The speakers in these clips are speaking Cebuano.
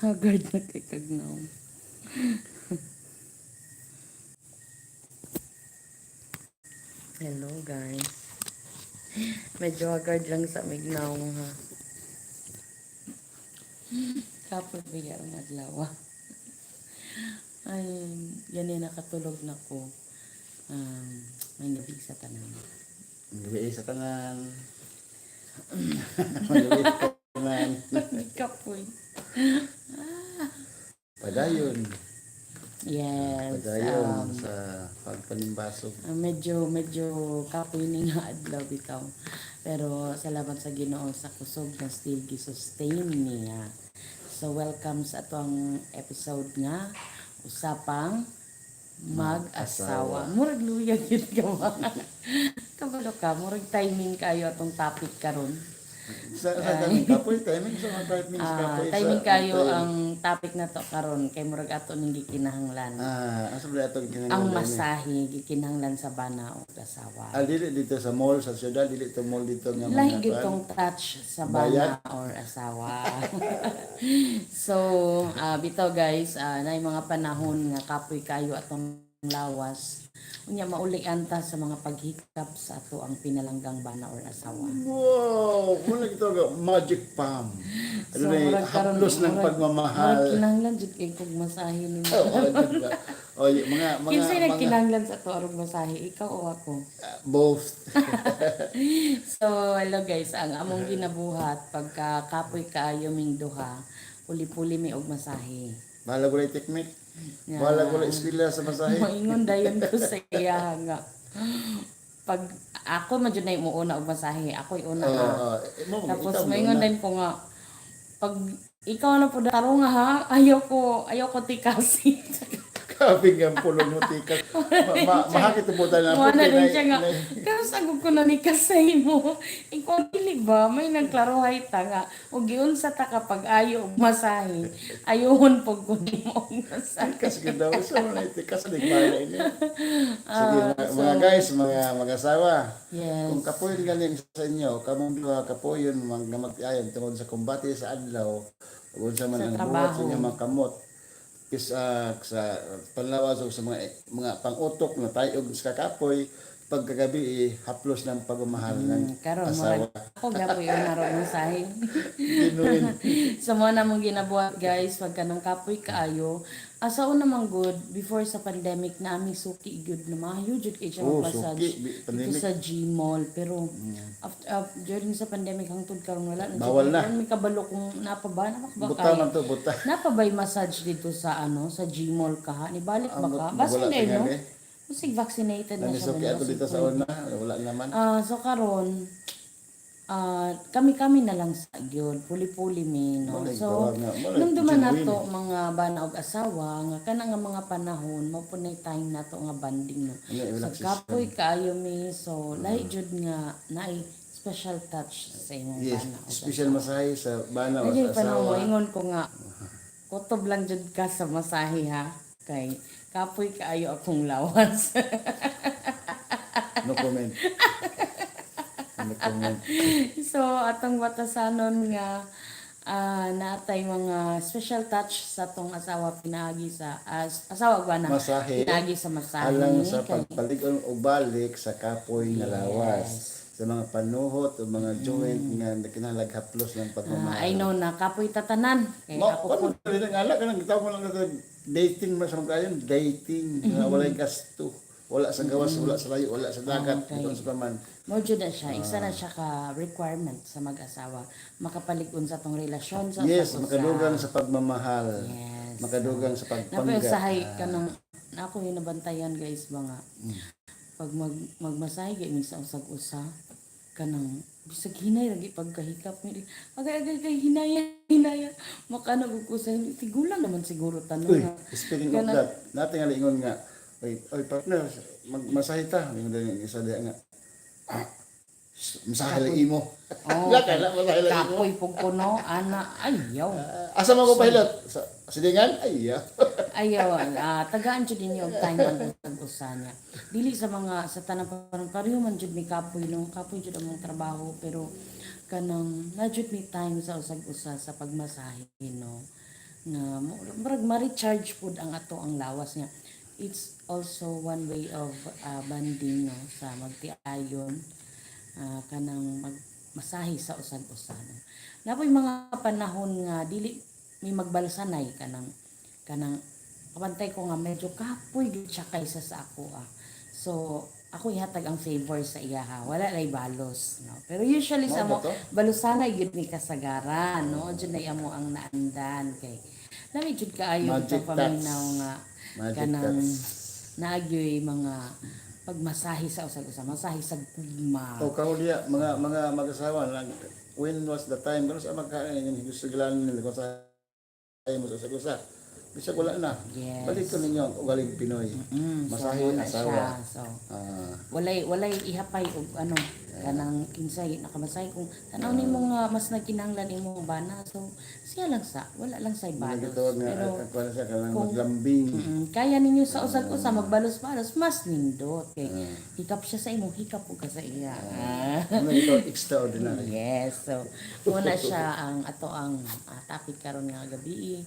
Haggard na kay kag nawong. Hello, guys. Medyo haggard lang sa mignawong ha. Kapoy biya ang adlaw. Ay, yan ay nakatulog na ko. May gabi sa tanan. Gabi sa tanan. Gabi sa tanan. Kapoy. Padayon. Yes. Padayon sa pagpanimbasog. Medyo medyo kapoy ni nga adlaw bitaw. Pero salamat sa Ginoo sa kusog na still gi-sustain niya. So welcome sa atong episode nga Usapang Mag-asawa. Murag luya gyud ka ba? Kabalo ka, murag timing kayo atong topic karon. Sa timing kapoy, timing sa mga timing sa kapoy. Timing sa, kayo ang topic na to karon kay murag ato ning gikinahanglan. Asa ba ato kinahanglan? Ang masahe gikinahanglan sa bana o asawa. Dili dito sa mall sa syudad, dili to mall dito nga mga Lahi gyud kuan. tong touch sa Bayad. bana or asawa. So, bitaw guys, naay mga panahon nga kapoy kayo atong lawas. Unya mauli anta sa mga paghikap sa ato ang pinalanggang bana or asawa. Wow, muna kita ga magic palm. Ano So, na murag karon haplos ng pagmamahal. Murag kinahanglan jud kay kog masahe nimo. Oo, di ba? O, mga Kinsay mga nagkinahanglan sa ato arog masahe, ikaw o ako? Both. So, hello guys, ang among ginabuhat pagka kapoy kaayo ming duha, puli-puli mi og masahe. Bahala ko technique. Yeah. Bahala ko eskwela sa masahe. Moingon dayon ko sa iya nga. Pag ako man jud na yung muuna og masahe, ako'y una Oo, ha. oo. Eh, mo, Tapos ikaw moingon muna. din ko nga pag ikaw na po tarong ha, ayaw ko tikasin. Kaping ang pulong mo tikas. Mahakit po tayo na Mo na din puti siya nga, pero sagog ko na ni kasay mo. Ikaw dili ba, may nagklarohay ta nga. O giunsa ta kapag ayo og masahe, ayohon pag ko nimo og masahe. Tikas ka daw. So, na tikas na bahala ini. Sige, mga guys, mga mag-asawa. Yes. Kung kapoyon galing sa inyo, kamong duha kapoyon mga magtiayon tungod sa kumbate sa adlaw, ug unsa man Sa ang buhat trabaho. sa inyong mga kamot kis sa panlawas o sa mga mga pangutok na tayog sa kakapoy, pagkagabi eh, haplos ng pagmamahal ng Karon asawa. murag ako gapoy una rog masahe. Genuine. So mo na mong ginabuhat guys, pagka nang kapoy kaayo. Asa una man good before sa pandemic na ami suki gyud na maayo jud kay siya Oh, massage suki, pandemic. dito sa G-Mall, pero after, during sa pandemic hangtod karon wala na jud. Bawal na. Karon may kabalo kung napa ba napa ba Buta kay man to, buta. napa ba'y massage dito sa ano sa G-Mall ka ha? Nibalik ba ka? Ang Basta wala hindi no. tingali. Basig vaccinated na siya. Nanisuki ba, no? ato dito sa una, wala naman. So karon kami-kami na lang sa gyud, puli-puli mi no. Walay So tawag nga, walay nung duman genuine. nato mga bana og asawa nga kana nga mga panahon mo po na time nato nga bonding no. Ano, So relaxation. kapoy kaayo mi, so lahi jud nga naay special touch sa imong Yes, bana og special masahe sa bana o Lagi sa pa asawa. mo ingon ko nga kutob lang jud ka sa masahe ha kay kapoy kaayo akong lawas. No comment. No comment. So, atong batasanon nga naatay mga special touch sa atong asawa pinaagi sa asawa ba na Masahe. pinaagi sa masahe Alang sa pagpalig-on o balik sa kapoy nga lawas. Sa mga panuhot o mga joint nga kinahanglan haplos ng pagmamahal. I know na kapoy tatanan kay Mo, ako ano rin ang ala kanang gitawag mo lang na dating man sa mga kayon, dating nga walay gasto. Wala sa gawas, wala sa layo, wala sa dagat, Okay. ito sa paman. Mo jud na siya, isa na siya ka requirement sa mag-asawa makapalig-on sa atong relasyon sa Yes, usag-usa. makadugang sa pagmamahal. Yes. Makadugang sa Napay pagpangga. usahay kanang ako yung nabantayan guys mga pag magmasahe gay mi sa usag-usa kanang bisag hinay lagi pagkahikap mi agay agay kay hinaya hinaya makano gud ko sa tigulang naman siguro tanong Uy, nga. speaking of that, natin nga ingon nga, oy, oy partner, magmasahe ta. Ingon din yung isa diya nga, masahe lang imo. Oh, Wala ka na, masahe lang imo. kapoy pug ko no ana ayaw. Asa man ko pahilot? Sa silingan? Ay, yeah. Ayaw, tagaan jud ninyo og time ang usag-usa niya. Dili sa mga sa tanang parang pareho man jud mi kapoy no, kapoy jud among trabaho pero kanang na jud mi time sa usag-usa sa pagmasahe no. Nga murag ma-recharge pud ang ato ang lawas niya. It's also one way of bonding, no, sa magtiayon, kanang magmasahe sa usag-usa, no. Napoy mga panahon nga dili may magbalsanay, kanang kabantay ko nga medyo kapoy gyud siya kaysa sa ako ah. So ako ihatag ang favor sa iya ha. Wala lay balos, no. Pero usually sa Mao mo ba to? Balusanay gyud ni kasagaran, no. Jud na amo ang naandan kay lami jud kaayo Magic bitong paminaw touch. Nga Magic kanang touch. naagyoy mga pagmasahe sa usag-usa, masahe sa gugma. O kahulya, mga mag-asawa lang, when was the time pero sa magkain yung gusto gilan nila kung sa mo sa usa, bisag wala na. Balik ko ninyo ang ugaling Pinoy. So, Masahe mao na asawa. siya. So, walay ihapay og ano, kanang kinsay nakamasahe kung tanaw nimo nga mas nagkinahanglan imong bana, so siya lang sa wala lang say Mga balos, gitawag nga pero ang kuwan siya kanang kung- maglambing. Kaya ninyo sa usag-usa magbalos-balos, mas nindot kay hikap siya sa imo, hikap pud ka sa iya. Ah. Ano ito, extraordinary. Yes. So, muna siya ang ato ang topic karon nga gabi.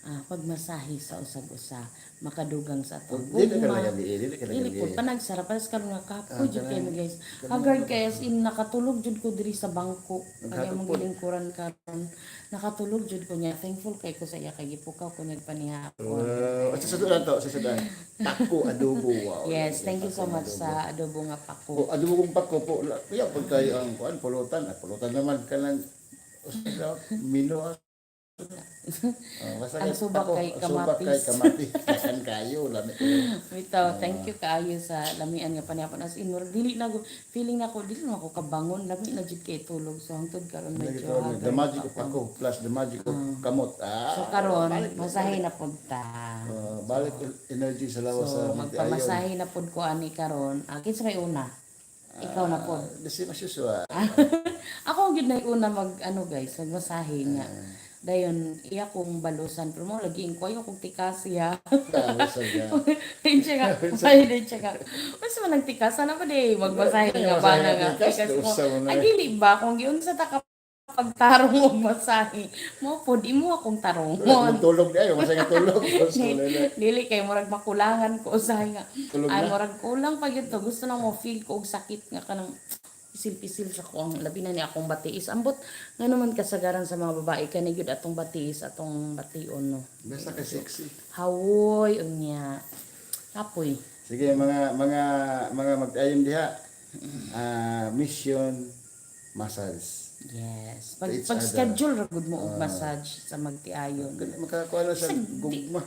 Pagmasahe sa usag-usa makadugang sa atong Dili ka gugma. na gabi, dili ka na Dili gabi. po panagsara pares karon nga kapoy jud kayo guys. Haggard kay, as in nakatulog jud ko diri sa bangko. Kaya Naghatod mong po. gilingkuran karon. Nakatulog jud ko niya. Thankful kay ko sa iya kay gipukaw ko nagpanihapon. Wow. Sa sudan to, sa sudan. Pako adobo. Wow. Yes, thank you so Pako much adobo. sa adobo nga pako. O, adobo kong pako po. Kuya, pag kayo ang kuan, pulutan. Ah, pulutan naman ka lang. Mino. Ah. Oh, basta Ang kay subak pako, kay ang subak kay kamatis. kamatis. Dakan kayo. Lami kayo. Bitaw, thank you kaayo sa lamian nga panihapon. As in, murag dili na ko, feeling na ko, dili na ako kabangon, lami na jud kay tulog. So hangtod karon medyo haggard The magic of pa ako. pako plus the magic of kamot. Ah, So karon, masahe na pud ta. Balik energy sa lawas So sa magpamasahe na pud ko ani karon. Ah, kinsa may una? Ikaw na pod. The same as usual. Ako gyud na una mag ano guys, magmasahe niya. Dayon iya kong balusan pero mo lagi ko ayo kong tikas ya. Tapos, ah, Siya nga, ay din siya nga. Mas man ang tikas sana pa di magmasahe nga ba na nga. Tikas, Tikas mo. usa mo na. Ay dili ba kung giunsa ta ka pagtarong og masahe? Mo pod imo akong tarong. Wala akong tulog di ayo, masaya tulog. Tapos wala na. Dili kay murag makulangan ko usahay nga. Tulog Ay na. murag kulang pa gyud to. Gusto na mo feel ko og sakit nga kanang pisil-pisil sa ko ang labi na ni akong batiis. Ambot nga naman kasagaran sa mga babae kani gyud atong batiis, atong bation, no. Basta ka sexy. Hawoy unya. Kapoy. Sige, mga mag-ayon diha. Ah, mission massage. Yes. Pag, To each pag other. schedule ra gud mo og massage sa magtiayon. Makakuha na sa gugma.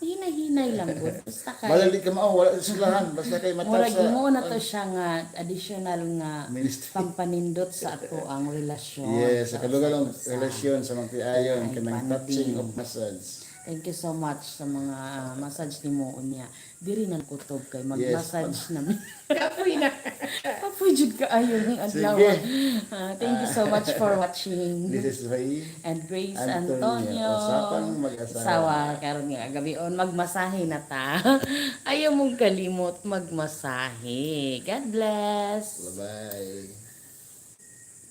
Hinay-hinay lang gud. Basta kay Wala di ka mao, wala sulahan basta kay mata murag sa mo na to siya nga additional nga ministry. pampanindot sa ato ang relasyon. Yes, sa kadugang usag-usa. relasyon sa magtiayon Ay, kanang bonding. touching of massage. Thank you so much sa mga massage nimo unya. Diri nang kutob kay mag-massage na mi. Kapoy na. Kapoy jud kaayo ng adlaw. Sige. Ah, thank you so much for watching. This is Ray And Grace Antonio. Antonio. Usapang mag-asawa. Sawa karon nga gabi on magmasahe na ta. Ayaw mong kalimot magmasahe. God bless. Bye-bye.